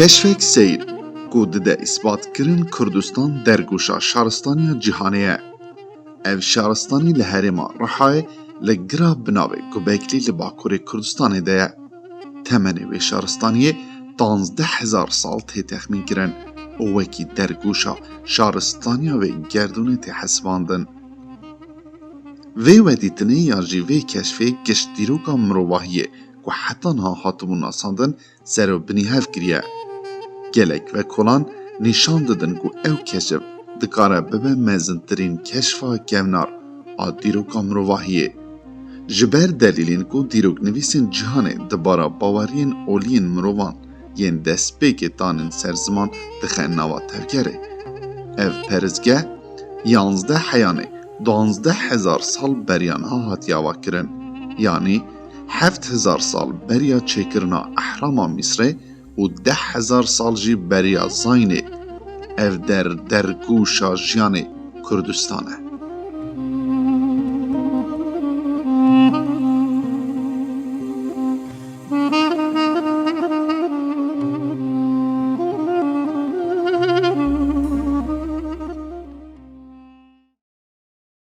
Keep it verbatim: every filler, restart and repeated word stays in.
Keşfek seyr ku dide îsbatkirin Kurdistan dergûşa şaristaniya cîhanê ye. Ev şaristanî li herêma Rihayê li gira binavê Gubeklî li bakurê Kurdistanê de ye. Temenê wê şaristaniyê panzdeh hezar sal tê texmînkirin û wekî dergûşa şaristaniya wê gerdûnê tê hesibandin. Vê wedîtinê yan jî vê keşfê gişt dîroka mirovahiyê ku heta niha hatibû nasandin, ser û binî hev kiriye. Gelek vekolan nîşan didin ku ew keşf dikare bibe mezintirîn keşfa kevnar a dîroka mirovahiyê. Ji ber delîlên ku dîroknivîsên cîhanê di bara baweriyên oliyên mirovan yên destpêkê danên ser ziman dixe nava tevgerê. Ev peristgeh yanzdeh heyanê duwazdeh hezar sal beriya niha hatiye avakirin, yanî heft hezar sal beriya çêkirina ehrama Mîsrê û deh hezar sal jî beriya zayînê. Ev der dergûşa jiyanê Kurdistan e.